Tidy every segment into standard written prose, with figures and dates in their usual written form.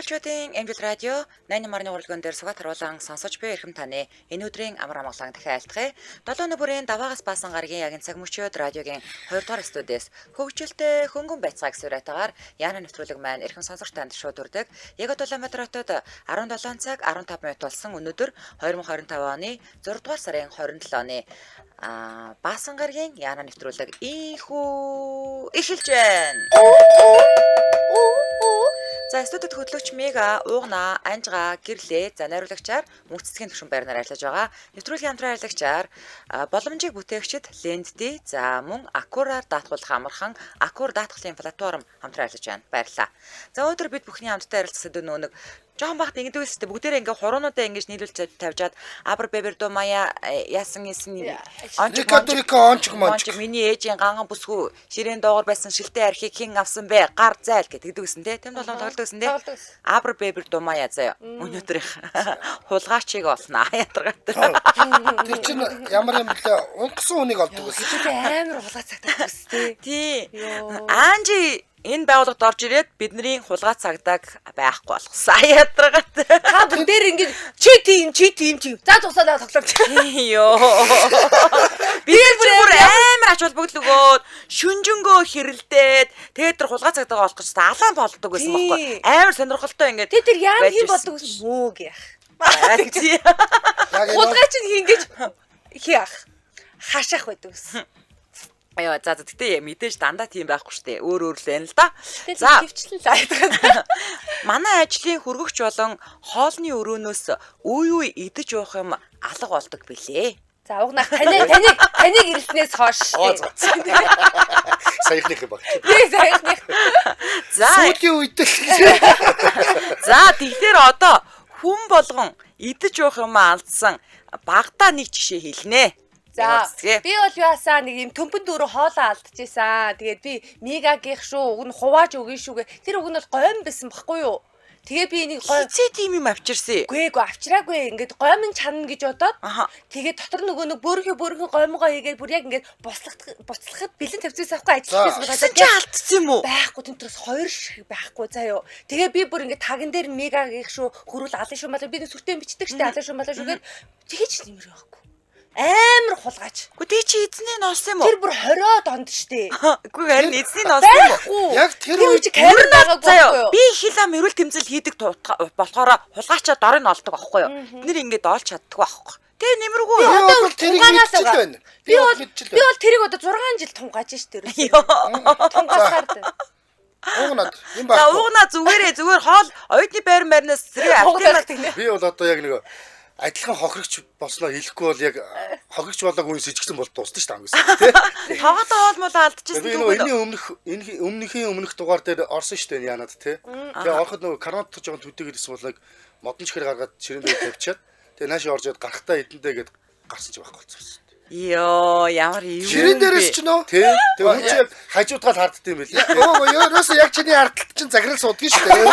Монголчуудын Эмжил радио 88.3 урлагийн дээр сугат харуулan сонсож буй эрхэм таны энэ өдрийн амар амгалан дахин айлтгая. 7 нүбүрийн даваагаас баасан гарагийн яг энэ цаг мөчид радиогийн 2 дугаар студиэс хөгжилтэй хөнгөн байцгаа гэсэн уриатаагаар Яна нэвтрүүлэг маань эрхэм сонсогч танд шууд үрдэг. Яг одоо Улаанбаатар хотод 17 цаг 15 минут болсон өнөөдөр 2025 оны 6 дугаар сарын 27-ны баасан гарагийн Яна нэвтрүүлэг ийхүү эхэлж байна. За студид хөтлөгч Мега, Уугна, Анжга, Гэрлээ, за найруулагчаар мөнх цэцгийн төвшин байрнаар ажиллаж байгаа. Нэвтрүүлгийн хамтран ажиллагчаар боломжийг бүтээгчид Лендди, за мөн Акураар даатгуулах амархан Акур даатгалын платформ хамтран ажиллаж байна. Баярлалаа. За өнөөдөр бид бүхний хамтдаа ярилцах сэдв нөө нэг жоохон багт ингэдэг байсан шүү дээ. Бүгдээрээ ингээ хуруунуудаа ингэж нийлүүлж тавьжаад абар бэбэр дуу маяа яасан исэн ончиг Рика ончиг мончиг. Миний ээжийн ганган бүсгүй ширээн доогоор байсан шилтэй архийг хэн авсан бэ? Гар зайл гэдэг гэсэн те. Тэм толгом тоглодог гэсэн те. Абар бэбэр дуу маяа заяа. Өнөөдрийнх хулгайчийг олно. Ядаргатай. Тэр чинь ямар юм блэ? Унгасан хүнийг олдог байсан. Хэдүүлээ амар хулгай цагтаа гэсэн тий. Тий. Анжи энэ байгууллагад орж ирээд бидний хулгай цагдааг байхгүй болгосон. Ядаргатай. Та бүгдээр ингэж чи тийм чи тийм чи. За тусаалаа тоглоомч. Йоо. Би бүр амар ач холбогдол өгөөд шүнжэнгөө хэрэлдээд тэгээд тэр хулгай цагтаагаа олох гэж алаан болдог байсан байхгүй. Амар сонирхолтой ингээд. Тэр тэр яам хин болдог гэсэн мөөг яах. Хулгай чинь хин гэж хий ах. Хашаах байдаг гэсэн. Яа за за гэтээ мэдээж дандаа тийм байхгүй штэ. Өөр өөр л байна л да. За хөвчлэн л айдаг. Манай ажлын хөргөгч болон хоолны өрөөнөөс үе үе идэж уух юм алга болдог билээ. За угнах таныг ирэлснээс хойш. Саяхных юм баг. Би саяхных. За сүүлийн үед л. За тэгэхээр одоо хүн болгон идэж уух юм алдсан багадаа нэг жишээ хэлнэ. За би бол яасаа нэг юм төмпөн дөрөв хоолоо алдчихсан. Тэгээд би мигагийнх шүү, уг нь хувааж өгнө шүү гэ. Тэр уг нь бол гойм байсан баггүй юу? Тэгээ би энийг гойм хизээ тийм юм авчирсан. Үгүй эгүй авчираагүй. Ингээд гойм чанна гэж бодоод тэгээд дотор нөгөө нэг бөөрхөн гоймгоо хийгээд бүр яг ингээд буцлахад бэлэн тавьчихсан байхгүй ажиллаж байсан. Чи алдсан юм уу? Байхгүй, тэнтрээс хоёр шиг байхгүй заяо. Тэгээ би бүр ингээд таган дээр мигагийнх шүү, хөрүүл алан шүү малаа би нэг сүртэй бичдэг штэ алан шүү малаа шүүгээд тэгэж нэмэр байхгүй. Амар хулгайч. Үгүй тий чи эзний нь олсон юм уу? Тэр бүр 20-од онд штэ. Үгүй харин эзний нь олсон юм уу? Яг тэр үед камер байгаагүй байхгүй юу? Би хил ам эрүүл тэмцэл хийдэг болохоор хулгайчаа дорыг нь олдог байхгүй юу? Бид нэр ингээд олж чаддаггүй байхгүй. Тэгээ нэмэргүй. Би бол тэрийг мэдчихэл байна. Би бол тэрийг одоо 6 жил тунгааж штэ. Тунгаасаар. Уугнаад юм байхгүй. За уугнаа зүгээрээ зүгээр хоол оюутны байран байрнаас зэрэг авах. Би бол одоо яг нэг адилхан хохирогч болсноо хэлэхгүй бол яг хохирогч болоог үн сэжигсэн бол дуусна шүү дээ ангис тий. Тооготой хоол муулаа алдчихсан түүх. Би энэний өмнөх энэ өмнөх дугаар дээр орсон шүү дээ яанад тий. Тэгээ ороход нөгөө кармат жоохон төдөг ирсэн бол яг модон чихэр гаргаад ширээн дээр тавьчаад тэгээ нааш орж яд гарахтаа эдэндээ гээд гарсан ч байхгүй болсон. Йоо ямар юм. Ширээн дээрээс ч нөө. Тий. Тэгээ хүн чинь яг хажуудгаал хардд юм билээ. Өө ерөөсөө яг чиний ардталт чинь заграл суудгийн шүү дээ.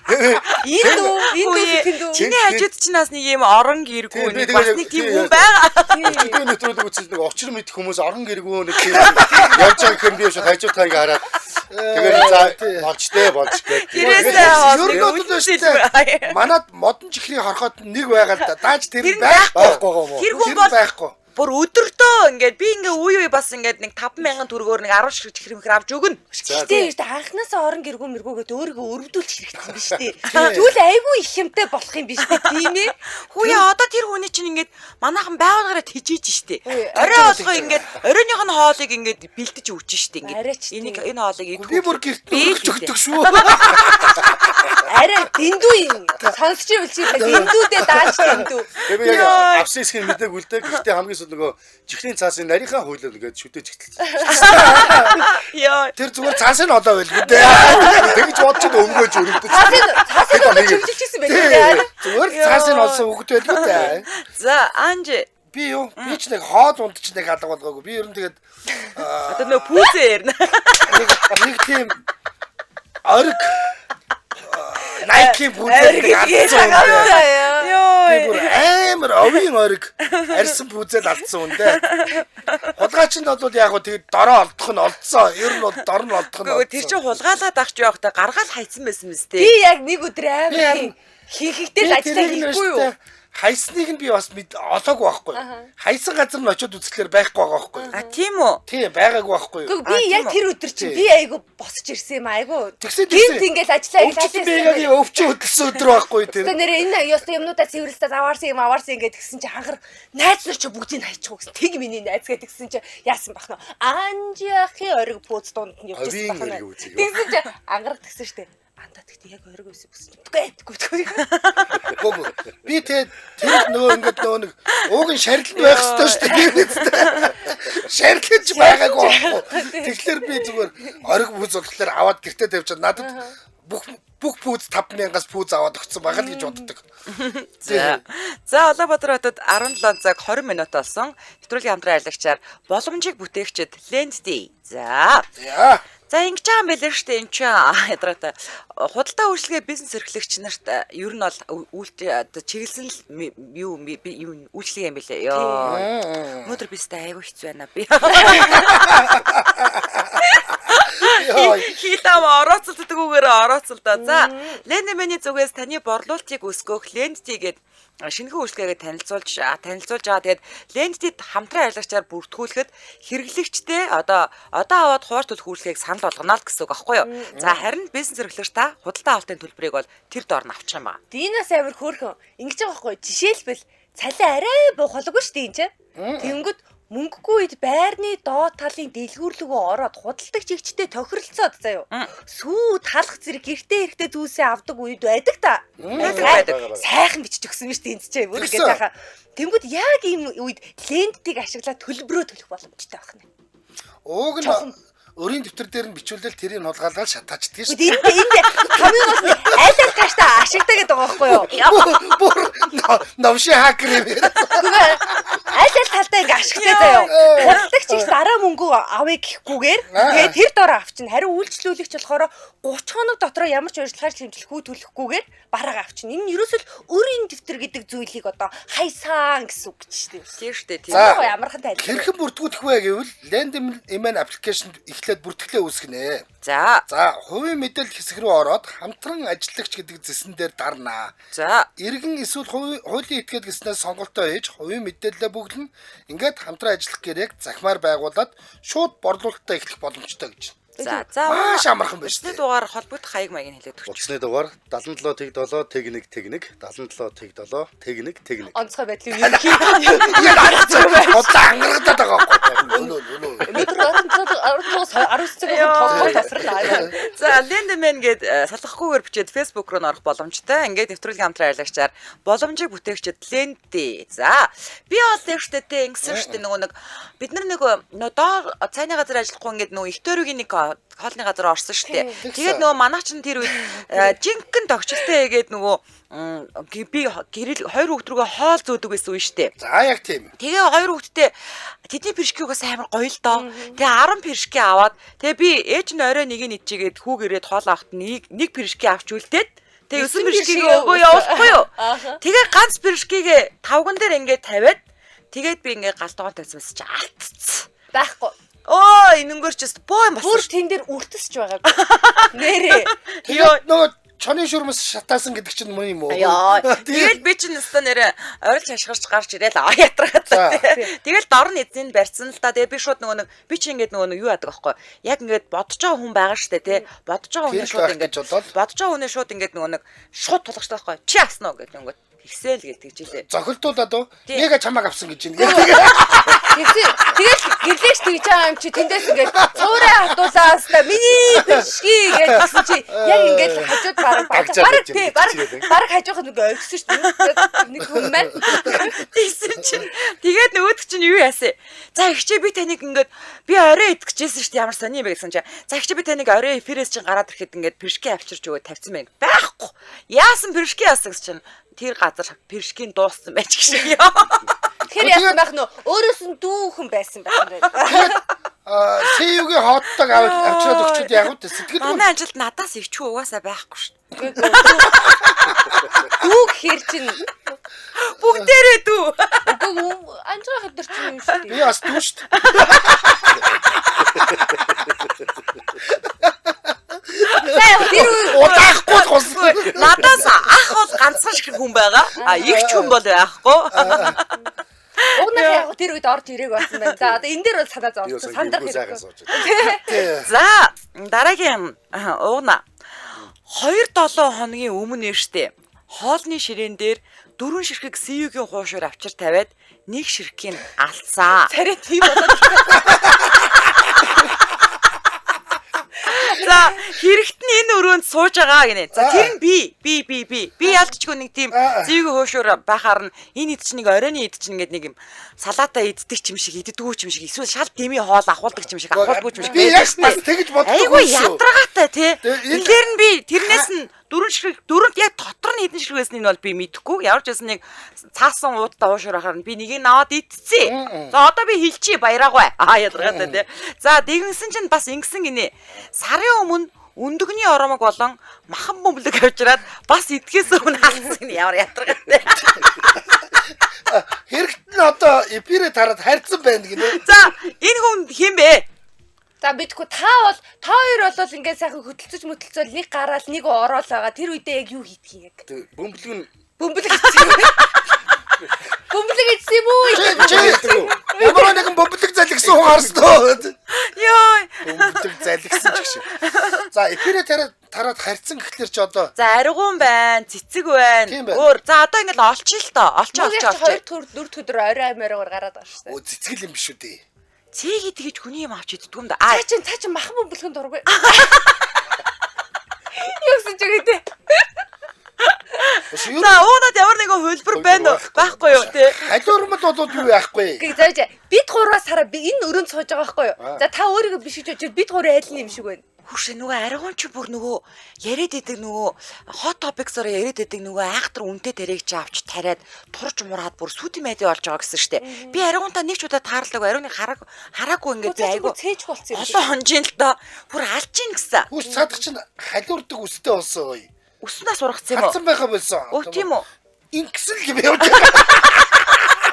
Энэ дүү, энэ дүү тэндүү. Чиний хажууд чинь бас нэг юм орон гэргүй нэг бас нэг тийм хүн байгаа. Тэгээ нэвтрүүлэг үзсэн нэг учир мэдэх хүмүүс орон гэргүй нэг тийм явж байгаа гэхээр би шууд хажуудгаа ингээ хараад тэгээд за болж тээ болж гээд. Тэрээсээ ер нь бол шүү дээ. Манад модон чихрийн хорхоод нэг байгаа л да. Дааж тэр байхгүй байгаа юм уу? Тэр хүн бол байхгүй. Бүр өдөртөө ингээд би ингээ үе үе бас ингээд нэг 5000 төгрөгөөр нэг 10 ширхэг чихэр авч өгнө. Гэтэ юу анхнаасаа орон гэргүй мэргүүгээд өөрийгөө өрөвдүүлчих хэрэгтэй юм биш үү? Тэгвэл айгүй их юмтай болох юм биш үү? Тийм ээ. Хүүе одоо тэр хүний чинь ингээд манайхан байгуулгаараа тижээж штэ. Орой болгоо ингээд оройных нь хоолыг ингээд бэлдэж өгч штэ ингээд. Энийг энэ хоолыг идэх. Би бүр гэрт өгч өгдөг шүү. Арай дэндүү юм. Сонсч ивэл чи дэндүүдээ дааж дэндүү. Тэгээ би яг авсан хэсгийг мэдээгүй л дээ. Гэхдээ хамгийн сүүл нөгөө чихрийн цаасын нарийнхаа хуйлаа ингээд шүтэж эхэлсэн. Йоо. Тэр зүгээр цаасыг олоо байлгүй дээ. Тэгж бодож өмгөөж өрөвдөж. Цаасыг олоо чимжилчихсэн байх дээ. Зүгээр цаасыг олсон үгд байлгүй дээ. За Анжи би юу? Би ч нэг хоол унд ч нэг алга болгоогүй. Би ер нь тэгээд одоо нөгөө пүүзээ ярина. Нэг тийм ориг Nike пүүзээ нэг алдсан. Йоо. Би бүр амар овийн ориг арьсан пүүзэл алдсан үндэ. Хулгайч нь бол яг гоо тэгээд дороо олдох нь олдсон. Ер нь бол дор нь олдох нь Үгүй тэр чинь хулгаалаад авч явахдаа гаргаал хайцсан байсан мэт Би те. яг нэг өдөр амар хинхэгтэй л ажиллаа хийхгүй юу? Хайсныг нь би бас мэд олоогүй байхгүй. Хайсан газар нь очиод үзэхлээр байхгүй байгаа байхгүй. А тийм үү? Тийм байгаагүй байхгүй. Үгүй би А, яг тийм үү? тэр өдөр чинь Тийм. би айгу босч ирсэн юм айгу. Тэгсэн Гинт ингээл ажиллаа Өвчтөн Бэгагийн өвчин хөдөлсөн өдөр байхгүй тэр. Тэгээ нэрээ энэ ёстой юмнуудаа цэвэрлэлтээ аваарсан юм аваарсан ингээд тэгсэн чи хангар найз нар чи бүгдийг хайчих уу гэсэн. Тэг миний найз гээд тэгсэн чи яасан бах нөө. Анжиахын ориг пүүз дунд нь явж Овийн ирсэн бах ориг нөө. үзье. Тэгсэн чи ангараг тэгсэн штэ. Андаа тэгтээ яг ориг байсан гэсэн чи. Үгүй ээ, үгүй. Үгүй. Би тэгээд тэр нөгөө ингээд нөгөө нэг уугийн шарилнд байх ёстой шүү дээ. Шарилж байгаагүй байхгүй. Тэгэхээр би зүгээр ориг пүүз болохоор аваад гэртээ тавьчихад надад бүх пүүз 5000-аас пүүз аваад өгсөн байгаа л гэж боддог. За. За Улаанбаатар хотод 17 цаг 20 минут болсон. Нэвтрүүлгийн хамтран ажиллагчаар боломжийг бүтээгчид Lend-D. За. За. За ингэж байгаа юм байлээ шүү дээ энэ чинь ядраатай. Худалдаа үйлчилгээ бизнес эрхлэгч нарт ер нь бол одоо чиглэсэн л юу юу үйлчилгээ юм байлээ. Йоо. Өнөөдөр би өстэй айгүй хэцүү байна би. Йоо. Хилам орооцолддоггүйгээр орооцолдоо. За, Лендмэний зүгээс таны борлуулалтыг өсгөх Lend-D гээд шинэхэн үйлчилгээгээ танилцуулж байгаа. Тэгээд Lend-D-д хамтран ажиллагчаар бүртгүүлэхэд хэрэглэгчдээ одоо аваад хувааж төлөх үйлчилгээг санал болгоно л гэсэн үг аахгүй юу? За, харин бизнес эрхлэгч та худалдаа авалтын төлбөрийг бол тэр доор нь авчих юм ба. Динас амар хөөрхөн. Ингэж байгаа байхгүй юу? Жишээлбэл цалин арай буухалгүй шүү дээ энэ чинь. Тэнгүүд мөнгөгүй үед байрны доод талын дэлгүүр лүүгөө ороод худалдагч эгчтэй тохиролцоод заяо. Сүү талах зэрэг гэртээ хэрэгтэй зүйлсээ авдаг үед байдаг та. Байдаг, байдаг. Сайхан бичиж өгсөн биз дээ энэ чинь. Бүр ингэж Тэгсэн. яхаа. Тэнгүүд яг ийм үед лендтийг ашиглаад төлбөрөө төлөх боломжтой байх нэ. Ууг нь Чухам. өрийн дэвтэр дээр нь бичүүлэл тэрийг хулгайлал шатаачдаг шүү Энд энд хамгийн гол нь аль аль тааштай ашигтай гэдэг байгаа байхгүй юу? дээ. Бүр новши хакер юм. Үгүй ээ. Аль аль талдаа ингээ ашигтай заяа. Худалдагч их дараа мөнгө авъя гэхгүйгээр тэгээ тэр дороо авчина. Харин үйлчлүүлэгч болохоор 30 хоног дотроо ямар ч урьдчилгаар хэмжлэхгүй төлөхгүйгээр бараага авчина. Энэ нь ерөөсөл өрийн дэвтэр гэдэг зүйлийг одоо хайсан гэсэн үг ч тийм. Тийм шүү дээ. Тийм. За. Гоё амархан тайлбар. Хэрхэн бүртгүүлэх вэ гэвэл Lend MN application эхлээд бүртгэлээ үүсгэнэ. За. За, хувийн мэдээлэл хэсэг рүү ороод хамтран ажиллагч гэдэг зэсэн дээр дарнаа. За. Иргэн эсвэл хуулийн этгээд гэснээс сонголтоо хийж хувийн мэдээлэлээ бөглөнө. Ингээд хамтран ажиллах гэрээг захимаар байгуулад шууд борлуулалтаа эхлэх боломжтой гэж. За. За. Маш амархан байна шүү Утасны дээ. дугаар холбогдох хаяг маягийг хэлээд өгч. Утасны дугаар 77 тэг 7 тэг 1 тэг 1 77 тэг 7 тэг 1 тэг 1. Онцгой байдлын ерөнхий. Яг аргац. Одоо ангарагдаад байгаа байхгүй. Өнөө өнөө. Өнөөдөр 17 19 цагийн толгой тасрал аа. За, Lendman гээд салгахгүйгээр бичээд Facebook руу н орох боломжтой. Ингээд нэвтрүүлгийн хамтран ажиллагчаар боломжийг бүтээгчид Lend. За, би бол тэр штэ тэ ингэсэн штэ нөгөө нэг бид нар нөгөө доор цайны газар ажиллахгүй ингээд нөгөө их тойргийн нэг хоолны газар орсон штэ. Тэгээд нөгөө манайх чинь тэр үед жинхэнэ тогтчлээ хийгээд нөгөө би гэрэл хоёр хүүхд рүүгээ хоол зөөдөг байсан үе штэ. За яг тийм. Тэгээ хоёр хүүхэдтэй тэдний пиршки угаас амар гоё л доо. Тэгээ 10 пиршки аваад тэгээ би ээж нь орой нэг нь ичээгээд хүүг ирээд хоол авахт нэг пиршки авч үлдээд тэгээ 9 пиршкийг өгөө явуулахгүй юу. Тэгээ ганц пиршкигээ тавган дээр ингээд тавиад тэгээд би ингээд гал тогоон тавьсан байсан чи алдцсан. Байхгүй. Оо энэнгээр ч боо юм Бүр болсон. тэн дээр үртэсч байгаагүй. Нэрээ. Тэгээд нөгөө чонын шүрмэс шатаасан гэдэг чинь мөн юм уу? Яа. Тэгэл би чинь өстө нэрэ орилж хашгирч гарч ирээл аа ятраад. Тэгэл дор нь эзэн барьсан л да. Тэгээ би шууд нөгөө нэг би чи ингээд нөгөө нэг юу яадаг аахгүй. Яг ингээд бодож байгаа хүн байгаа штэ тий. Бодож байгаа хүний Тэр шууд байх ингээд гэж бодоод. бодож байгаа хүний шууд ингээд нөгөө нэг шууд тулгачдаг аахгүй. Чи авсан уу гэдэг нөгөө тэгсээл гэж тэгжээлээ. Зохилдуулаад уу? Тийм. Нэгэ чамааг авсан гэж байна. Тэгсэн. Тэгэл гэрлээш тэгж байгаа юм чи тэндээс ингээд цуурай хатуулаас та миний пиршки гэж гэсэн чи яг ингээд хажууд бараг Гагцаад бараг байж тий юм, бараг бичээд. бараг хажуухад нэг оргисон шүү дээ. Нэг хүн маань Тэгсэн чинь тэгээд нөгөөдөг чинь юу яасан? За ихчээ би таныг ингээд би орой идэхжсэн шүү дээ ямар сони юм бэ гэсэн чинь. За ихчээ би таныг орой эфирээс чинь гараад ирэхэд ингээд пиршки авчирч өгөө тавьсан байх. Байхгүй. Яасан пиршки яасан гэсэн чинь тэр газар пиршкийн дууссан байж гэж. Йоо. Тэгэхээр яасан байх нөө өөрөөс нь дүүхэн байсан байх юм байна. Аа, CU-гийн хоттог авчираад өгчүүд яг үү сэтгэл Манай ажилд надаас ихчүү угаасаа байхгүй шүү. Дүү гэхэр чинь Бүгдээрээ дүү. Үгүй анжгаа хэдэр чинь юм шүү Би дээ. бас дүү шүү дээ. За яг тэр үе Удаахгүй л гус. Надаас ах бол ганцхан шиг хүн байгаа. А их ч хүн бол байхгүй. уг нь яг тэр үед орж ирээг болсон байна. За одоо энэ дээр бол санаа Би бас зовсон. Сандрах гэргүй сайхан хэрэгтэй. сууж байна. Тий. За дараагийн ууна. 2-7 хоногийн өмнө нэрштэй. Хоолны ширээн дээр дөрвөн ширхэг CU-гийн хуушуур авчир тавиад нэг ширхгийг алдсаа. Царай тийм болоод За хэрэгт нь энэ өрөөнд сууж байгаа гинэ. За тэр нь би би би би би ялтчгүй нэг тийм зэвгийн хуушуур байхаар нь энэ ид чинь нэг оройн ид чинь ингээд нэг юм салаата иддэг ч юм шиг иддэггүй ч юм шиг эсвэл шал дэмий хоол ахуулдаг ч юм шиг ахуулдаггүй ч юм шиг. Би яг бас тэгж боддог Айгүй юм шүү. ядаргаатай тий. Тэгээ энэ- Тэгэхээр нь би тэрнээс нь дөрвөн ширхэг дөрөв яг дотор нь хэдэн ширхэг байсан нь бол би мэдэхгүй. Ямар ч байсан нэг цаасан уудтай уушуур ахаар нь би нэгийг нь аваад идсэн. За одоо би хэлчихье баяраагүй. Аа ядаргаатай тий. За дэгэнсэн чинь бас ингэсэн гинэ. Сарын өмнө өндөгний оромог болон махан бөмбөлөг авчираад бас идэхээс өмнө алдсан гинэ. Ямар ядаргаатай. Хэрэгт нь одоо эпирэ тараад харьцсан байна гинэ. За энэ хүн хэн бэ? За мэдгүй та бол та хоёр бол ингээд сайхан хөтөлцөж мөтөлцөөл нэг гараал нэг ороол байгаа. Тэр үедээ яг юу хийдг юм яг? Тэг бөмбөлөг нь Бөмбөлөг идсэн юм. Бөмбөлөг идсэн юм уу? Чи ямар нэгэн бөмбөлөг залгисан хүн харсан уу? Йой. Бөмбөлөг залгисан ч гэх шиг. За эпирэ тараад тараад харьцсан гэхлээр чи одоо За ариугуун байна, цэцэг байна. Тийм байна. Өөр за одоо ингээд олчих л доо. Олчих Олчих олчих хоёр олчих. төр дөрөв өдөр орой амиараар гараад байгаа шүү дээ. өө цэцгэл юм биш үү дээ. Цэгийг тэгэж хүний юм авч иддэг юм да. А Цаа чин цаа чин махан бөмбөлгөн дургүй. Юу гэсэн ч үгүй дээ. Биш юу? За уунаад ямар нэгэн хувилбар байна уу? Байхгүй юу те? Халиурмал болоод юу яахгүй. Гэ зааж бид гурваас хараа би энэ өрөөнд сууж байгаа байхгүй юу? За та өөрийгөө биш гэж бодож бид гурав айл нь юм шиг байна. Хүүшээ нөгөө ариуган чи бүр нөгөө яриад идэг нөгөө hot topics-оор яриад идэг нөгөө айхтар үнэтэй тариаг чи авч тариад турж мураад бүр сүүдэн майдын болж байгаа гэсэн штэ. Би ариугантаа нэг ч удаа таарлаагүй ариуныг хараг хараагүй ингээд би Цаа чи айгу бүр цээж болцсон юм шиг. олон хонжин л доо бүр алж ийн гэсэн. Хүүш цаадах чинь халиурдаг үстэй болсон ой. Өснөөс ургацсан юм уу? Харцсан байхаа болсон. Өө тийм үү? Ингэсэн л юм явж байгаа.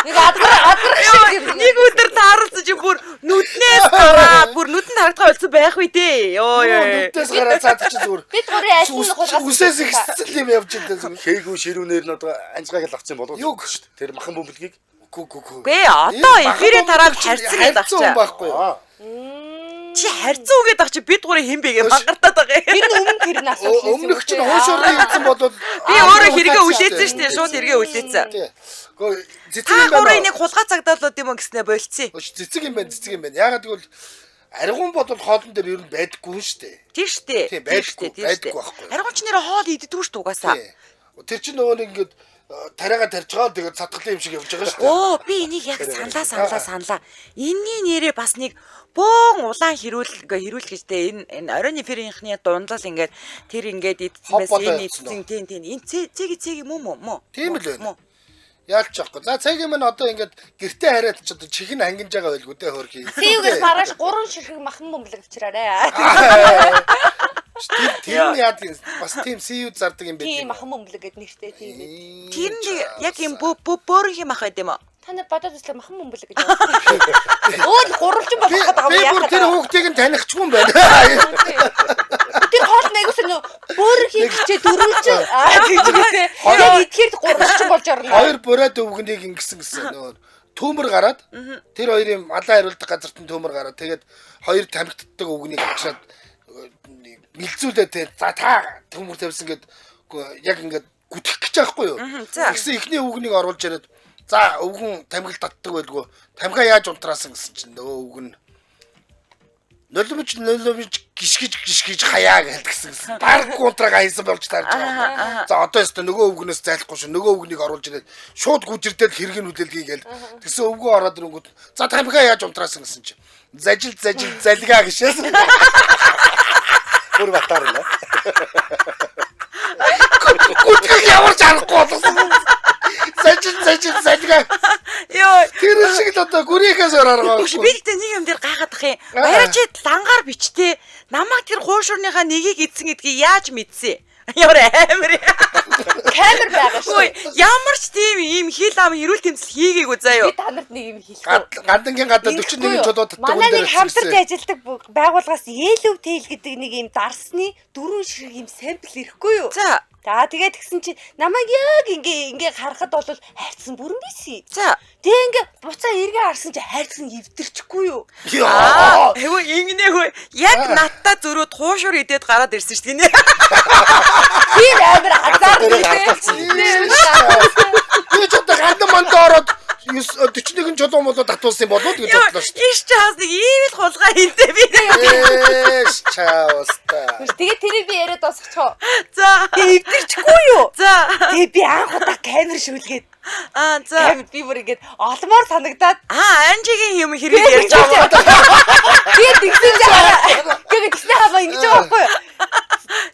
Нэг адрах адрах шиг юм. Нэг өдөр тааралсан чи бүр нүднээс гараад бүр нүдэнд харагдах болсон байх үү дээ. Йоо ёо. Нүдээс гараад цаадах чинь зүгээр. Бид гурийн аль нь хулгаас Үсээс ихсэн л юм явж байгаа зүгээр. хээгүй ширүүнээр нь одоо анжгааг л авсан болов Юг? шүү дээ. Тэр махан бөмбөлгийг. Гү гү гү. Гүй одоо эфирээ тараад харьцсан гэдэг харьцсан хүн ах чи. байхгүй юу? Аа. Чи харьцсан үг гэдэг ах чи бид гурыг хэн бэ гэж мангартаад байгаа юм. Тэр нь өмнө тэр нь асуулт хийсэн. Өмнөх чинь хуушуурны юмсан болоод Би өөрөө хэрэгээ үлээсэн шүү дээ. Шууд хэрэгээ үлээсэн. Тий. Гөө цэцэг Та юм байна. гурыг нэг хулгай цагдaalууд юм уу гэснээ болцсон. Өш цэцэг юм байна, цэцэг юм байна. Ягаад гэвэл аргун бодвол хоолн дээр ер нь байдаггүй шүү дээ. Тийм шүү дээ. Тийм, Тийм шүү дээ. байдаггүй, Тийм шүү дээ. байдаггүй байхгүй. Аргун ч нэр хоол иддэггүй шүү дээ угаасаа. Тий. Тэр чинь нөгөө нэг ингээд тариагаа тарж байгаа тэгээд цадгалын юм шиг явж байгаа шүү дээ. Оо би энийг яг саналаа саналаа саналаа. Энийний нэрээ бас нэг бөөн улаан хэрүүл хэрүүл гэж те энэ энэ оройн эфирийнхний дундлал ингээд тэр ингээд идсэн Хоб байсан болоо энэ явцсан идсэн тийм тийм энэ цэги цэги мөн мөн мөн. Тийм л байна. Мөн. Яалч яахгүй. За цагийн минь одоо ингээд гэртээ хараад ч одоо чихэн ангинж байгаа байлгүй дээ хөрхий. Сивгээс маргааш гурван ширхэг махан бөмбөлөг авчираарэ. Тэр тэр нь яадаг юм? Бас тийм CU зардаг юм Тийм байх. махан бөмбөлөг гэд нэртэй тийм байд. Тэр нь яг юм бөөрөнх юм ах байд юм уу? Та нар бодоод үзлээ махан бөмбөлөг гэж байна. Өөр гурвалжин болох Би гэдэг би юм бүр яах тэр вэ? хүүхдийг нь танихгүй юм байна. Тэр хоол нэгсэн нөө бөөрхийн хичээ дөрвөлжин аа тэгж үсэ. Яг идэхээр гурвалжин болж орно. Хоёр бурайд өвгөнийг ингэсэн гэсэн нөгөө төмөр гараад тэр хоёрын малаа хариулдаг газарт нь төмөр гараад тэгээд хоёр тамхитдаг өвгөнийг авчираад мэлзүүлээ те за та төмөр тавьсан гэд яг ингээд гүтгэх гэж байхгүй юу. за. Тэгсэн эхний өвгөнийг оруулж ирээд за өвгөн тамхил татдаг байлгүй тамхиа яаж унтраасан гэсэн чинь нөгөө өвгөн нулимж нулимж гიშгэж гიშгэж хаяа гэлдгсэн гэсэн. Дарг унтраага хайсан болж таарч байгаа. За одоо өстө нөгөө өвгнөөс зайлахгүй шүү. Нөгөө өвгнийг оруулж ирээд шууд гүжирдэл хэргийг нүдэлгийг гээл. Тэгсэн өвгөө ороод ирэнгүүт за тамхиа яаж унтраасан гэсэн чинь зажил зажил залгаа гэшээс. Бүр батаар нэ. Гүтгэх ямар ч аргагүй болгосон. Зажил зажил залгаа. Йоо. Тэр шиг л одоо гүрийнхээс өөр арга Үгүй би гэхдээ нэг юм дээр гайхаад ах юм. Баяраа чи лангаар бичтээ. Намайг тэр хуушурныхаа нэгийг идсэн гэдгийг яаж мэдсэн? Ямар амар. Камер байгаа шүү. Ямар ч тийм ийм хил ам эрүүл тэмцэл хийгээгүй заяа. Би та нарт нэг юм хэлэх. Гандангийн гадаа 41 чулуу татдаг Манай нэг хамтарч ажилладаг байгууллагаас Yellow Tail гэдэг нэг ийм дарсны дөрвөн ширхэг ийм сампл ирэхгүй юу? За. За тэгээд тэгсэн чи намайг яг ингээ харахад бол хайрцан бүрэн бисэн. За. Тэгээ ингээ буцаа эргээ харсан чи хайрцан эвдэрчихгүй юу? Аа, хөө ингэнэ хөө яг надтай зөрөө туушур идээд гараад ирсэн шүү дээ. Тэр амар азар Би ч одоо гандан манд ороод 41 чулуу молоо татуулсан болов уу гэж бодлоо шүү дээ. Иш чаас нэг ийм л хулгай хийдэ би. Эш чаавста. Тэгээ тэрийг би яриад дуусгачих. За. Тэгээ эвдэрчихгүй юу? За. Тэгээ би анх удаа камер шүлгээд. Аа за. Камер би бүр ингээд олмоор санагдаад. Аа Анжигийн юм хэрэг ярьж байгаа. Тэгээ тэгсэн чинь тэгээ тэгснэ хамаа ингэж байгаа байхгүй юу?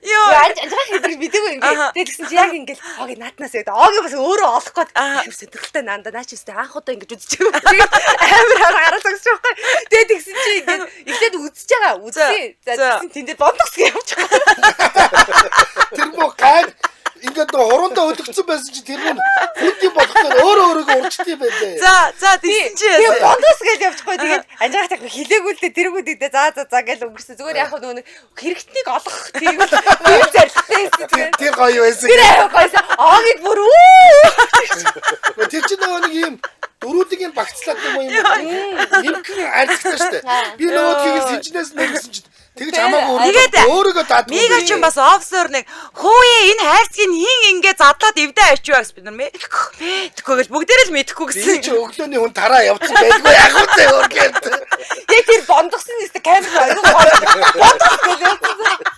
Йоо. Анжигаа хэдэрч мэдээгүй ингээд. Тэгээ тэгсэн чи яг ингээд оги нааднаас яг оги бас өөрөө олох гээд амар сонирхолтой наанда наа чи өстэй анх удаа ингэж үзэж байгаа. Тэгээд амар хараа зогсож байгаа байхгүй. Тэгээ тэгсэн чи ингээд эхлээд үзэж байгаа. Үзсэн. За тэгсэн тэн дээр бондогс гэж явж байгаа. Тэр мө гай ингээд нөө хурундаа өдөгцөн байсан чи тэр нь хүнд юм болохоор өөрөө өөрийгөө урчдсан юм байна лээ. За за тэгсэн чи Тэгээ бондогс гэж явчихгүй. Тэгээд анжигаа так хилээгүй л дээ тэргүүд дээ за за за гэж өнгөрсөн. Зүгээр яг нөгөө хэрэгтнийг олох тийм тийм зорилготой байсан. Тэр гоё байсан. Тэр аяа гоёсэн. Огийг бүр үү. Тэр чинь нөгөө нэг юм дөрүүдийн багцлаад нэг юм нэмхэн арцтай шүү дээ. Би нөгөөдгийг сэнжнээс нэрсэн чинь тэгж хамаагүй өөрийгөө даадгүй. Мига ч бас офсер нэг хөөе энэ хайрцгийг хин ингээ задлаад эвдээ авчив гэсэн бид нар мэдэхгүй гэж бүгдээрээ л мэдэхгүй гэсэн. Би чи өглөөний хүн тараа явцсан байлгүй яг үгүй өөр гээд. Яг тэр бондгосон нэстэ камер ойгоо бондгос гэж явцсан.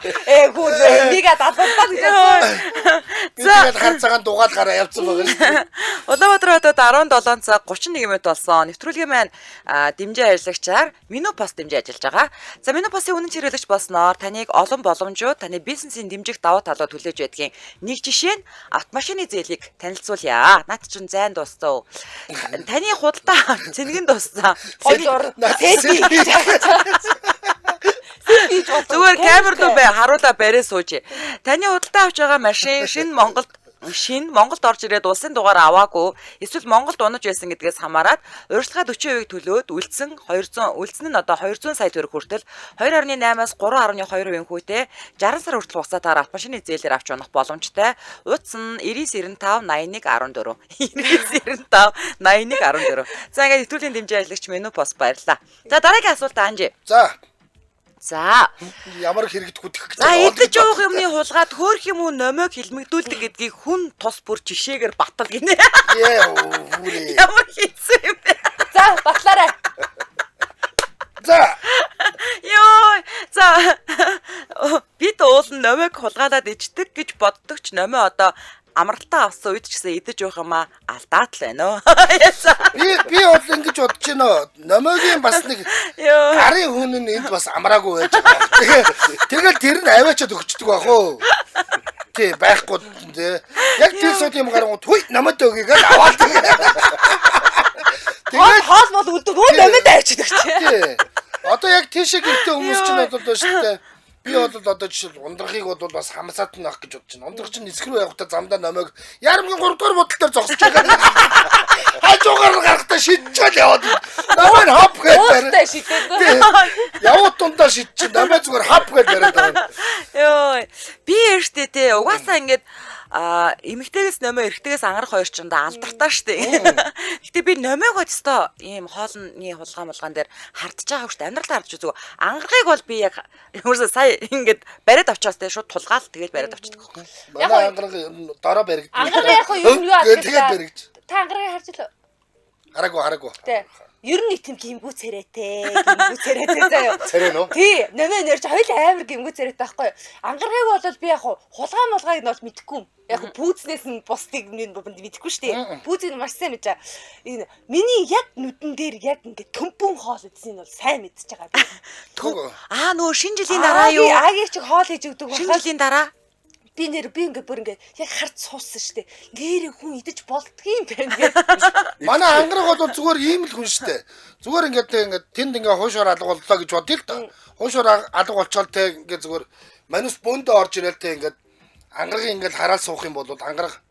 Хүү мига дадлаа гэж бодсон. Би тэгээд хар цагаан дугаал гараа явцсан байгаа шүү дээ. Улаанбаатар хотод 17 цаг 31 минут болсон. Нэвтрүүлгийн маань дэмжин ажиллагчаар Минопост дэмжин ажиллаж байгаа. За Минопостын үнэн хэрэглэгч болсноор таныг олон боломжууд, таны бизнесийн дэмжих давуу талууд хүлээж байдгийн нэг жишээ нь автомашины зээлийг танилцуулъя. Наад чинь зайн дууссан. Таны худалдаа цэнгэн дууссан. Зүгээр камер руу бай харуулаа барай сууж. Таны худалдаа авч байгаа машин шинэ Монголд орж ирээд улсын дугаар аваагүй эсвэл Монголд унаж байсан гэдгээс хамаарат урьдчилгаа 40% төлөөд үлдсэн 200 үлдсэн нь одоо 200 сая төгрөг хүртэл 2.8-аас 3.2% хүүтэй 60 сар хүртэл хугацаатаар автомашины зээлээр авч унах боломжтой. Утас нь 9995 81 14 9995 81 14. За ингээд нэвтрүүлгийн дэмжин ажиллагч Меню Пост баярлалаа. За дараагийн асуулт Анжи. За. За. Ямар хэрэгт гүтгэх гэж. За идэж уух юмны хулгайд хөөх юм уу номойг хилмигдүүлдэг гэдгийг хүн тус бүр жишээгээр батал гинэ. Яа. Ямар хийсэн юм бэ? За батлаарай. За. Йоо. За. Бид уул нь номойг хулгайлаад ичдэг гэж боддог ч номой одоо амралтаа авсан үед ч гэсэн идэж уух юм аа алдаад л байна. Би бол ингэж бодож байна. Номойгийн бас нэг гарын хүн нь энд бас амраагүй байж байгаа. Тэгэл тэр нь аваачаад өгчдөг байх уу? Тий, байхгүй тий. Яг тэр сууд юм гарангууд хүй номойд өгье гэж аваад. Тэгээд хоол мол үлддэг. Өө номойд авчиад өгч. Тий. Одоо яг тийшээ гэртээ хүмүүс чинь одоо шүү дээ. Би бол одоо жишээл ундрахыг бол бас хамсаад нь авах гэж бодож байна. Ундрах чинь нисэх рүү явахдаа замдаа номойг ярамгийн 3 дугаар бодол дээр зогсож байгаа. Хажуугаар гарахдаа шидчихэл яваад. Номой нь хоп гэж бариад. Шидээд. Явуу тундаа шидчих. Номой зүгээр хоп гэж бариад байгаа. Йоо. Би ярьжтэй те угаасаа ингээд эмэгтэйгээс номой эрэгтэйгээс ангарах хоёр ч юм да алдартай штэ. Гэтэ би номойг өстөө ийм хоолны хулгай мулгаан дээр хардж байгаа штэ. Амьдралаа хардж үзэв. Ангарахыг бол би яг ерөөсөө сая ингээд бариад авчаас те шууд тулгаал тэгэл бариад авчдаг байхгүй. Манай ангарах дороо баригддаг. Ангарах яг юу юу Тэгээд баригдж. Та ангарахыг харж илээ. Хараагүй. Тэ. Ер нь нэг тийм гимгүү царайтай, гимгүү царайтай заяа. Царай нөө? Тий, номой нэрч хоёул амар гимгүү царайтай байхгүй юу? Ангарахыг бол би яг хулгай мулгайг нь бол мэдэхгүй. Яг пүүзнээс нь бусдыг мэдэхгүй шүү дээ. Пүүзийг нь маш сайн мэдж байгаа. Энэ миний яг нүдэн дээр яг ингээд төмпөн хоол идсэн нь бол сайн мэдж байгаа би. Аа нөгөө шинэ жилийн дараа юу? Агийн чиг хоол хийж өгдөг Шинэ жилийн дараа би нэр би ингээд бүр ингээд яг хард суусан шүү дээ. Нэрээ хүн идэж болдгийм байна гэж. Манай ангарах бол зүгээр ийм л хүн шүү дээ. Зүгээр ингээд ингээд тэнд ингээд хуушуур алга боллоо гэж бодъё л доо. Хуушуур алга болчоол те ингээд зүгээр манус бөөндөө орж ирэл те ингээд Ангараг ингээд хараал суух юм бол ангараг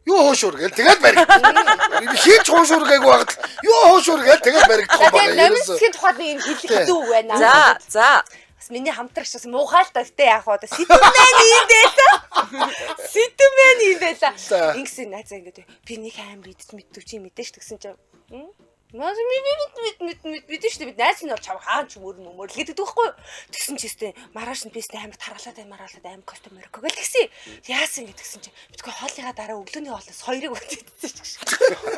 юу хуушуур гээл тэгээд баригдана. Хийж хуушуур гээгүй байхад юу хуушуур гээл тэгээд баригдах юм Тэгээд байна. номин Ерөөсөө. цэцгийн тухайд нэг юм хэлэх хэцүү үг байна. За, за. Бас миний хамтрагч бас муухай л та гэтээ яах вэ? Одоо Сэтүмэн юм байлаа. Сэтүмэн юм байлаа. За. Ингэсэн найзаа ингээд би нэг амар идэж мэддэг чи мэдэн ш тэгсэн чинь Мас ми ми мэд мэд мэд мэдэн шүү дээ бид найз нь бол чам хаан ч мөр мөр л гэдэг байхгүй юу. Тэгсэн чи өстэй маргааш нь бистэй амар таргалаад амар маргалаад амар костомерко гэл тэгсэн. Яасан гэтгсэн чи битгүй хоолныхаа дараа өглөөний хоолноос хоёрыг идсэн ч гэж.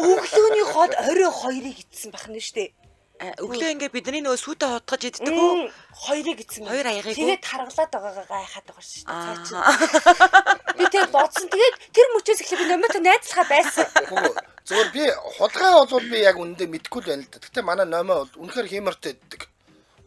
Өглөөний хоол орой хоёрыг идсэн байх нь шүү дээ. Өглөө ингээ бидний нөгөө сүйтэй хутгаж иддэг үү? Хоёрыг идсэн. Хоёр аягийг үү? Тэгээд таргалаад байгаагаа гайхаад байгаа шүү дээ. Цаа чи. Аа. Би тэгээд бодсон. Тэгээд тэр мөчөөс эхлээ би номтой найзлахаа байсан. Үгүй. Зүгээр би хулгай бол би яг үнэндээ мэдэхгүй л байна л да. Гэтэ манай номоо бол үнэхээр хиймэртэй иддэг.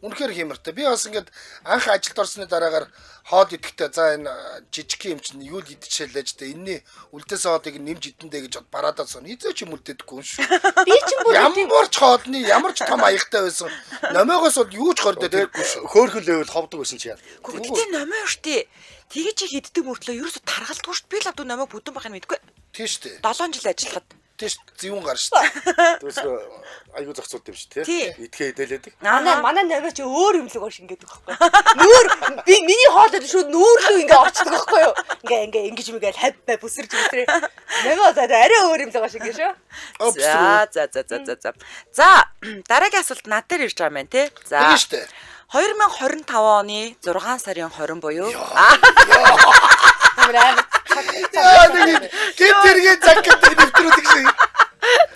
Үнэхээр хиймэртэй. Би бас ингээд анх ажилд орсны дараагаар хоол идэхдээ за энэ жижиг юм чинь юу л идчихэлээж тэ энэний үлдээсэн хоолыг нэмж идэндэ гэж бараадаа сон. Хизээ ч юм үлдээдэггүй юм шүү. Би чинь бүр Ямар ч хоолны ямар ч том аягтай байсан. Номоогоос бол юу ч хордоод ирэхгүй шүү. Хөөхөл байвал ховдог байсан чи яа. Гэтэ номоо штэ. Тэгэж их иддэг мөртлөө ерөөсө таргалдгүй штэ. Би л авдаг номоог бүдэн байхыг мэдгүй. Тийм шүү дээ. 7 жил ажиллахад. Тийм шүү. Зэвүүн гар шүү дээ. Тэгээс айгуу зохицуулт юм шүү Тий. тий. Идэхээ идэлээдэг. манай манай номоо чи өөр юм л гош ингээд байхгүй. Нүүр би миний хоолой шууд нүүр рүү ингээ орчдөг байхгүй юу? Ингээ ингээ ингэж мигээл хавь бай бүсэрч бүсрээ. Номоо за арай өөр юм л гош ингээ шүү. За за за за за за. За дараагийн асуулт над дээр ирж байгаа юм байна те. За. Тийм шүү дээ. 2025 оны 6 сарын 20 буюу Амар амар. Яа нэг гин тэргийн цаг гэдэг нэвтрүүлэг шиг.